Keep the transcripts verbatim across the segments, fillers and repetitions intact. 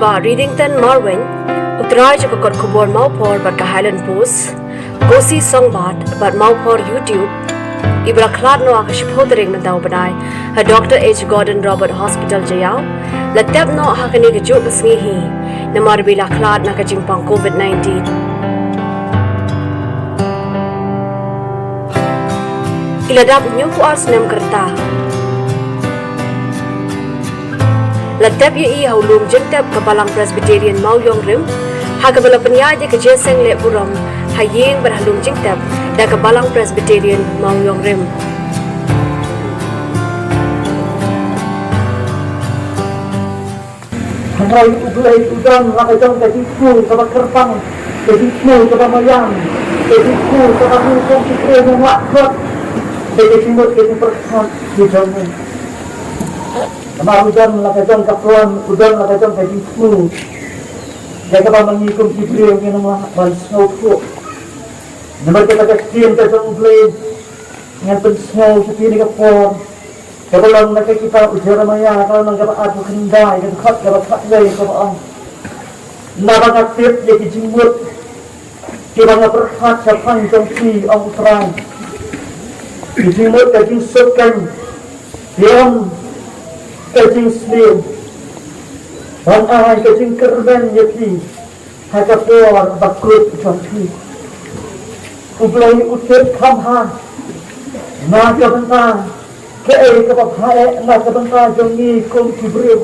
Bah Readington Marwein, u trai jong ka kot khubor Mawphor bad ka Highland Post, Kosi Songbad bad Mawphor YouTube, iba la khlad noh ha ka shiphew tarik mynta u bnai ha Doctor H Gordon Roberts Hospital Jaïaw, la tep noh ha kane kajuh ka sngi hi namar ba i la khlad na ka jingpang COVID nineteen. I la dap hynñiewphew ar snem ka rta. La tep ïa i ha u lum jingtep ka Balang Presbyterian Mawïong Rim, ha kaba la pynïaid ïa ka jingïaseng leh burom ha ïing bad ha lum jingtep da ka Balang Presbyterian Mawïong Rim. Hynrei U Blei u don la ka jong ka jingthmu kaba kyrpang, ka jingthmu kaba maïan, ka jingthmu kaba ngi kum ki briew ngi lah kot da ka jingmut ka jingpyrkhat ki jong ngi. Namar u don la ka jong ka plan, u don la ka jong ka jingthmu ïa kaba ma ngi kum ki briew ngin ym lah ban sngewthuh. Namar kata ka ktien ka jong U Blei ngan pynsngew sha phi ha kane ka por, kaba long na ka kitab u Jeremaïah, ka lynnong kaba arphew khyndai, ka dkhot kaba khatwei, kaba ong: Naba nga tip ïa ki jingmut kiba nga pyrkhat shaphang jong phi, ong U Trai, ki jingmut ka jingsuk keiñ, ki ong ka jingsniew, ban ai ka jingkyrmen ïa phi ha ka por bakut jong phi. U Blei u tip kham bha na ka bynta kaei kaba bha eh na ka bynta jong ngi kum ki briew.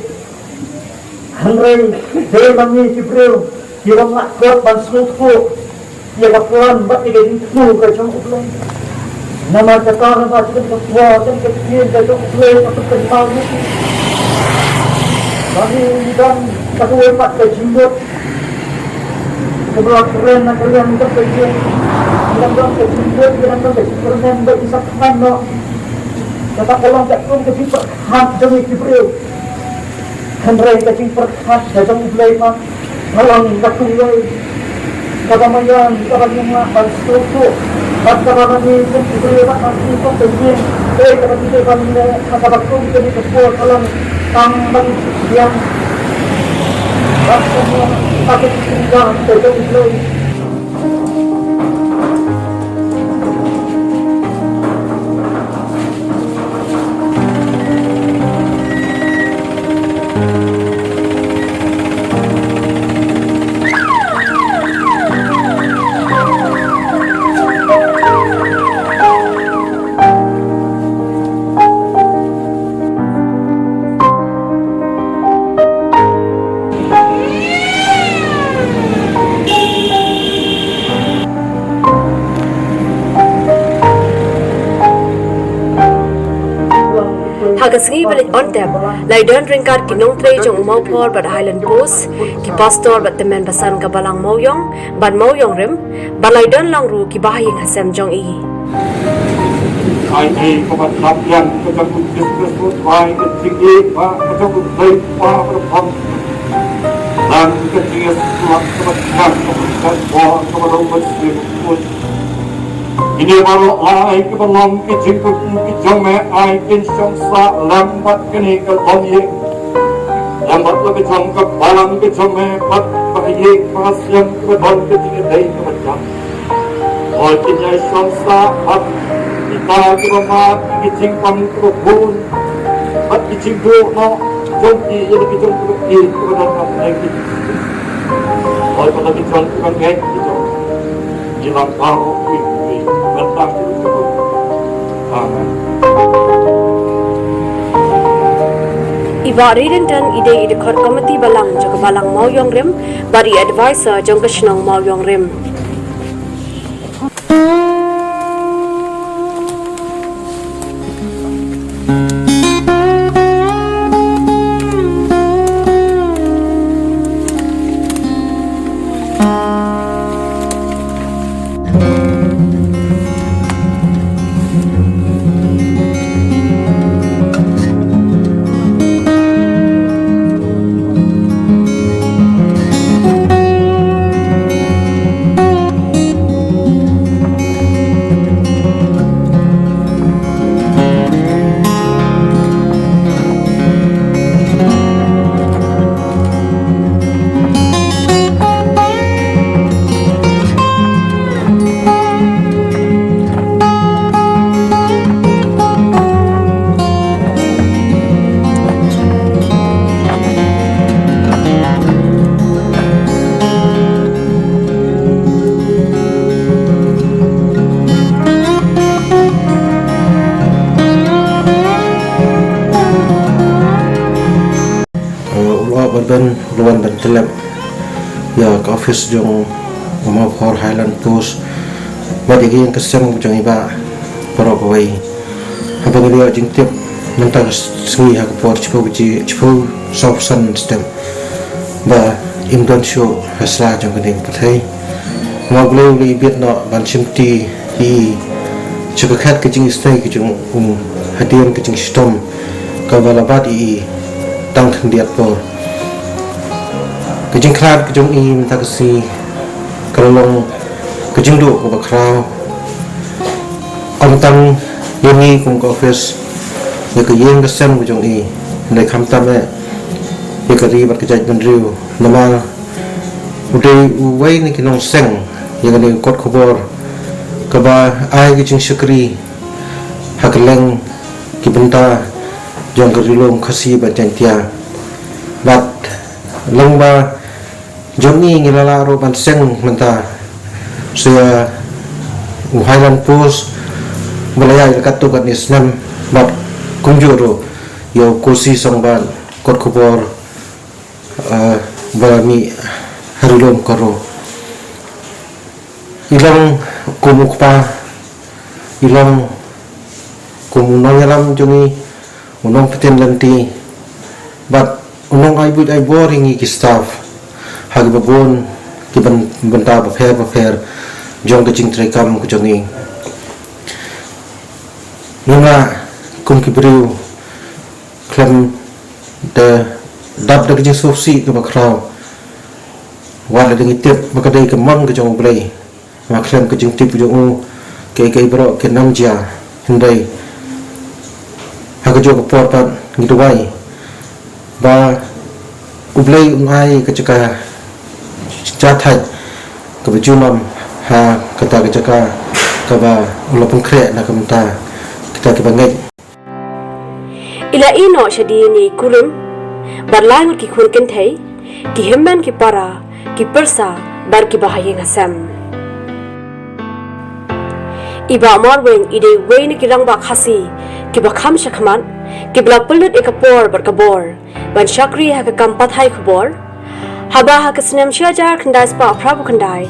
Hynrei dei ma ngi ki briew kiba ym lah kot ban sngewthuh ïa ka plan bad ïa ka jingthmu ka jong U Blei. Namar kata, namar kata ka por, kane ka ktien ka jong U Blei ka pynkynmaw ïa ngi ba ngi don ka kawei pat ka jingmut kaba la kren na ka liang jong ka ïing. Ngi dang don ka jingmut, ngi dang don ka jingkyrmen ba i sa kmen noh. Kata ka long katkum ka jingpyrkhat jong ngi ki briew. Hynrei ka jingpyrkhat ka jong U Blei pat ka long ka kawei kaba maïan, kaba ngim lah ban sngewthuh, bad kaba ma ngi kum ki briew bad ma ngi kum ka ïing, eh, kaba ngi dei ban leh ha kaba kum kane ka por ka long tang ban sngewthuh bad ka long ka jingkyrkhu ka jong U Blei. Ha ka sngi ba leit on tep, la ïadon ryngkat ki nongtrei jong u Mawphor bad Highland Post, ki pastor bad tymmen basan ka Balang Mawïong bad Mawïong Rim, bad la ïadon lang ruh ki bahaïing hasem jong i. Ai ei kaba tap ïa ka jong u Jisu Khrist, ai ka jingïeit ba ka jong u Blei Kpa ba la phong. Nang ka jingïasyllok kaba tap kaba tap kaba la u Blei Kpa. Kine baroh ai kaba long ki jingkyrkhu ki jong me, ai kin shong sah lem bad kane ka longïing, lem bad la ka jong ka balang ka jong me, bad ba ïa ka siem kaba don ka jingïadei kaba jam. Hooid, kin ïai shong sah bad kita kiba mad ki jingpang kiba bun bad ki jingduh noh jong ki ïa la ki jong kiba ïeit kiba don ha pdeng ki. Hooid, bad la ki jong kiba ngeit ki jong ki lang baroh ki ki ban tang ki jong. Amen. I Bah Readington i dei i dkhot komiti balang jong ka Balang Mawïong Rim bad i advisor jong ka shnong Mawïong Rim. Ben u la wan ban tyllep ïa ka office jong u Mawphor Highland Post bad ïa ka ïing ka sem jong i Bah baroh kawei. Haba ngi la ïoh jingtip mynta ka sngi ha ka por shiphew baje, shiphew saw san step ba im don shuh ha sla jong kane ka pyrthei. Ma U Blei u la ibit noh ban shimti ïa i sha ka khet ka jingisynei ka jong u hadien ka jingshitom kaba la bat ïa i tang khyndiat por. Ka jingkhlad ka jong i mynta ka sngi ka la long ka jingduh kaba khraw, ym tang ïa ngi kum ka office, ïa ka ïing ka sem ka jong i, hynrei khamtam eh ïa ka ri bad ka jaitbynriew. Namar u dei uwei na ki nongseng ïa kane ka kot khubor kaba ai ka jingshakri ha kylleng ki bynta jong ka Ri Lum Khasi bad Jaiñtia. Bad lyngba jong ngi, ngi la lah ruh ban seng mynta sa ïa u Highland Post ba la ïaid la katto katne snem, bad kumjuh ruh ïa u Kosi Songbat, kot khubor, eh, ba la mih ha Ri Lum Garo. I long kum u kpa, i long kum u nongïalam jong ngi, u nongpynïaid lynti bad u nongai buit ai bor ïa ngi ki staff ha kiba bun ki byn-, bynta bapher bapher jong ka jingtrei kam ka jong ngi. Ngi mih kum ki briew khlem da dap da ka jingsngewsih kaba khraw, wat la da ngi tip ba ka dei ka mon ka jong U Blei. Namar khlem ka jingtip jong u, kaei kaei baroh kan ym jia. Hynrei ha kajuh ka por pat ngi duwai ba U Blei un ai ka jaka jahthait kaba junom ha kata ka jaka kaba u la pynkhreh na ka bynta kita kiba ngeit. I la ïehnoh shadien ïa i kurim bad lai ngut ki khun kynthei, ki hynmen ki para, ki pyrsa bad kiba ha ïing ha sem. I Bah Marwein i dei uwei na ki rangbah Khasi kiba kham shakhmat, kiba la pynlut ïa ka por bad ka bor ban shakri ha ka kam pathai khubor. Haba ha ka snem shi hajar khyndai spah phra phew khyndai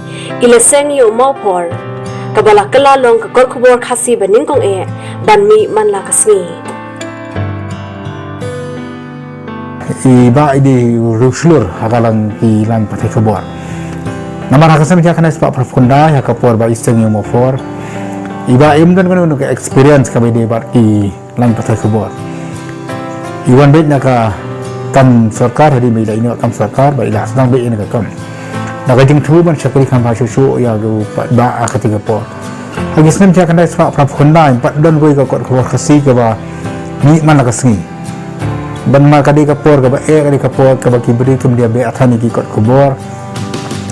i la seng ïa u Mawphor, kaba la kylla long ka kot khubor Khasi ba nyngkong eh ban mih man la ka sngi. I Bah i dei u riewshlur ha ka liang ki line pathai khubor. Namar ha ka snem shi hajar khyndai spah phra phew khyndai, ha ka por ba i seng ïa u Mawphor, i Bah im don kano kano ka experience kaba ïadei bad ki line pathai khubor. I wan beit na ka kam sorkar, hadien ba i la ïehnoh kam sorkar bad i la sdang beit na ka kam, na ka jingthmu ban shakri kham bha shuh shuh ïa u Bah ha kata ka por. Ha ki snem shi hajar khyndai spah phra phew khyndai pat don kawei ka kot khubor Khasi kaba mih man la ka sngi. Bad ma ka dei ka por kaba eh, ka dei ka por kaba ki briew kim dei ban beh than ïa ki kot khubor.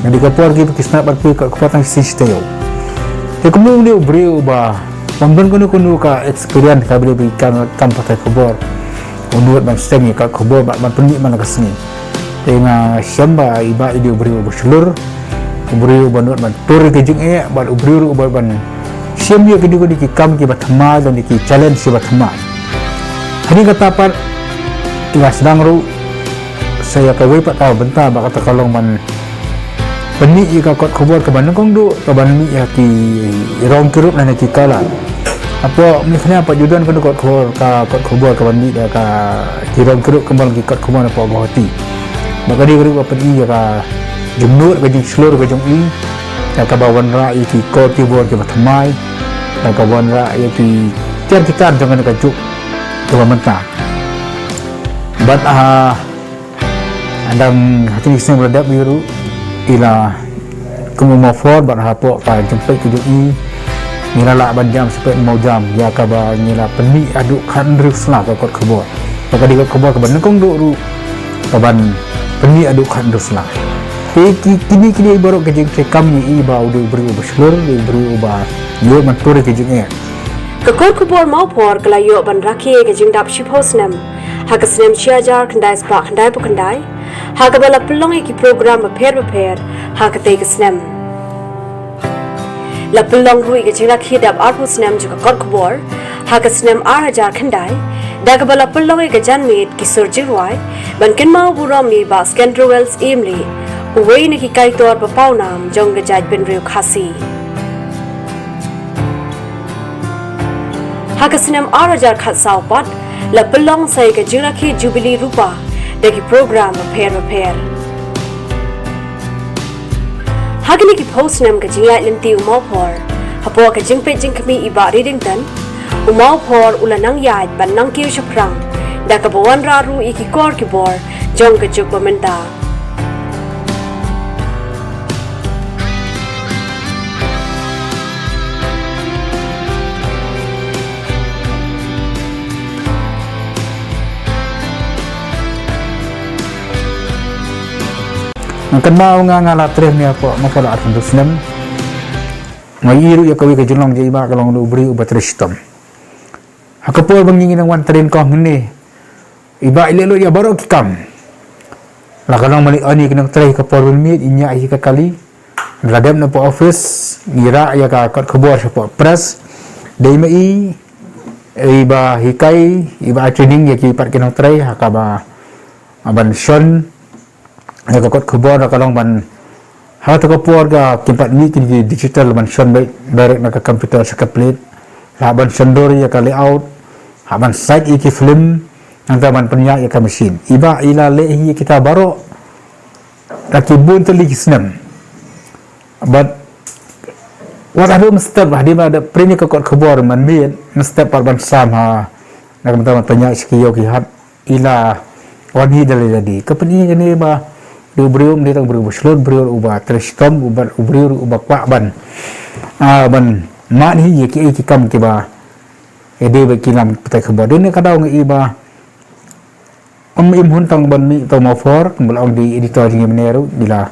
Ka dei ka por kiba ki sngap ban pule kot khubor tang shi shi taïew. Te kumno u dei u briew uba ym don kano kano ka experience kaba dei ban kam, kam pathai khubor, u nud ban seng ïa ka kot khubor bad ban pynmih man la ka sngi. Te nga shem ba i Bah i dei u briew uba shlur, u briew uba nud ban tur ïa ka jingeh bad u briew ruh uba ban shem ïa kino kino ki kam kiba thymmai lane ki challenge kiba thymmai. Hadien kata pat i la sdang ruh sa ïa kawei pat ka bynta, ba kata ka long ban pynmih ïa ka kot khubor kaba nyngkong duh kaban mih ïa ki rong ki rup lane ki colour. Hapoh Meghalaya pat ju don kano kot khubor, ka kot khubor kaban mih da ka ki rong ki rup, kumba long ki kot khubor hapoh Guwahati. Ba ka dei ka ruh ba pyni ïa ka jingnud, ka jingshlur ka jong i, ïa kaba wanrah ïa ki kot khubor kiba thymmai, ïa kaba wanrah ïa ki kiar ki kar jong kane ka juk kaba mynta. Bad, ah, hadien ha kine ki snem ba la dep ruh i la kum u Mawphor bad hapoh ka jingpeit ka jong i, ngi la lah ban jam sha peit mawjam ïa kaba ngi la pynmih haduh khathynriew sla ka kot khubor. Ba ka dei ka kot khubor kaba nyngkong duh ruh kaban pynmih haduh khathynriew sla. Te ki, kine, kine baroh ka jingtrei kam jong i, ba u dei u briew uba shlur, u dei u briew uba ïoh ban tur ïa ka jingeh. Ka kot khubor Mawphor ka la ïoh ban rakhe ïa ka jingdap shiphew snem ha ka snem shi hajar khyndai spah khyndai phew khyndai, ha kaba la pynlong ïa ki program bapher bapher ha katei ka snem. La pynlong ruh ïa ka jingrakhe dap arphew snem jong ka kot khubor ha ka snem ar hajar khyndai, Da kaba la pynlong ïa ka janmiet ki sur jingrwai ban kynmaw burom ïa i Bah Skendrewell Syiemlieh, uwei na ki kaitor ba pawnam jong ka jaitbynriew Khasi. Ha ka snem ar hajar khatsaw pat la pynlong sa ïa ka jingrakhe Jubili Rupa da ki program bapher bapher. Ha kine ki phew snem ka jingïaid lynti u Mawphor, hapoh ka jingpeit jingkhmih i Bah Readington, u Mawphor u la nang ïaid ban nang kiew shaphrang da kaba wanrah ruh ïa ki kor ki bor jong ka juk ba mynta. Nga kynmaw nga, nga la trei hangne hapoh, ma hapoh la arphew snem. Nga ïohi ruh ïa kawei ka jinglong jong i Bah, ka long u briew uba trei shitom. Ha ka por ba ngi nang wan trei kong hangne, i Bah i leh lut ïa baroh ki kam. La ka long mali ani ki nongtrei, ka por ban miet i ñiah hi ka kali. La dep na post office, ngi rah ïa ka kot khubor shapoh press. Dei ma i, i ba hikai, i ba ai training ïa ki pat ki nongtrei, ha kaba, ban shon ïa ka kot khubor, la ka long ban, ha kata ka por ka kim pat mih kine ki digital, ban shon beit direct na ka computer sha ka plate. La ban shon dur ïa ka layout, ha ban sait ïa ki film, nangta ban pynïaid ïa ka machine. I Bah i la leh hi ïa kita baroh da ki bun tylli ki snem. Bad wat haduh mynstep, hadien ba da print ïa ka kot khubor, mynmiet mynstep pat ban sam ha, na ka bynta ban pynïaid sha ki ïew ki hat, i la wan hi da lade lade. Ka pyni kane ba u dei u briew, um dei tang u briew uba shlur, u briew uba trei shitom, u bad u briew uba kwah ban, ah, ban mad hi ïa kiei ki kam kiba, eh, dei ba ki lam pathai khubor. Dei na ka daw nga i ba um im hun tang ban mih uta u Mawphor, kumba la ong da i editor jong ngi mynne ruh, i la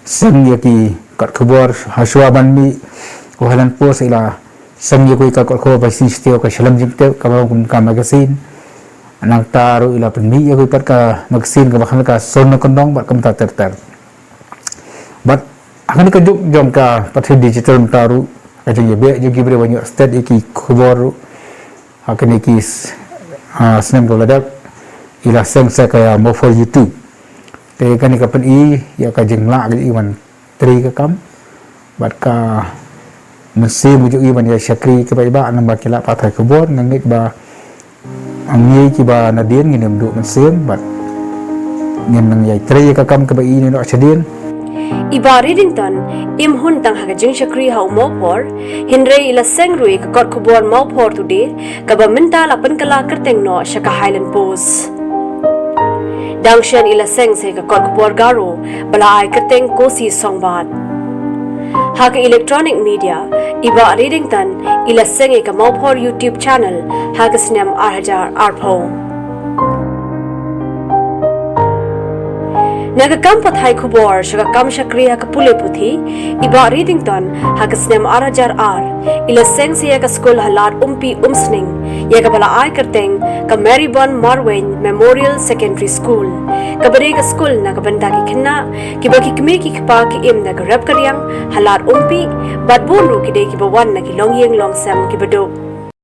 seng ïa ki kot khubor, ha shuwa ban mih u Highland Post, i la seng ïa kawei ka kot khubor ba shisien shatei, ka Shlem Jingtip, kaba long kum ka magazine. Nangta ruh i la pynmih ïa kawei pat ka magazine kaba kyrteng ka Sur Nongkyndong bad kumta ter ter. Bad ha kane ka juk jong ka pyrthei digital mynta ruh, ka jingïabeh jong ki briew ban ïoh stet ïa ki khubor ruh, ha kine ki s-, ah, snem kaba la dep, i la seng sa ka Mawphor YouTube. Te kane ka pyni ïa ka jinglah ka jong i ban trei ka kam bad ka mynsiem ka jong i ban ïa shakri kaba i Bah, namar ki la pathai khubor, nga ngeit ba ngi kiba nadien ngin ym duh mynsiem bad ngin nang ïai trei ïa ka kam kaba i ne noh shadien. I Bah Readington im hun tang ha ka jingshakri ha u Mawphor, hynrei i la seng ruh ïa ka kot khubor Mawphor Today, kaba mynta la pynkylla kyrteng noh sha ka Highland Post. Dang shen i la seng sa ïa ka kot khubor Garo ba la ai kyrteng Kosi Songbad. Ha ka electronic media, i Bah Readington i la seng ïa ka Mawphor YouTube channel ha ka snem ar hajar arphew. Na ka kam pathai khubor sha ka kam shakri ha ka pule puthi, i Bah Readington ha ka snem ar hajar ar i la seng sa ïa ka skul ha Lad Umpi Umsning, ïa kaba la ai kyrteng ka Maribon Marwein Memorial Secondary School, kaba dei ka skul na ka bynta ki khynnah kiba ki kmie ki kpa ki im da ka rep ka riang ha Lad Umpi, bad bun ruh ki dei kiba wan na ki longïing longsem kiba duk.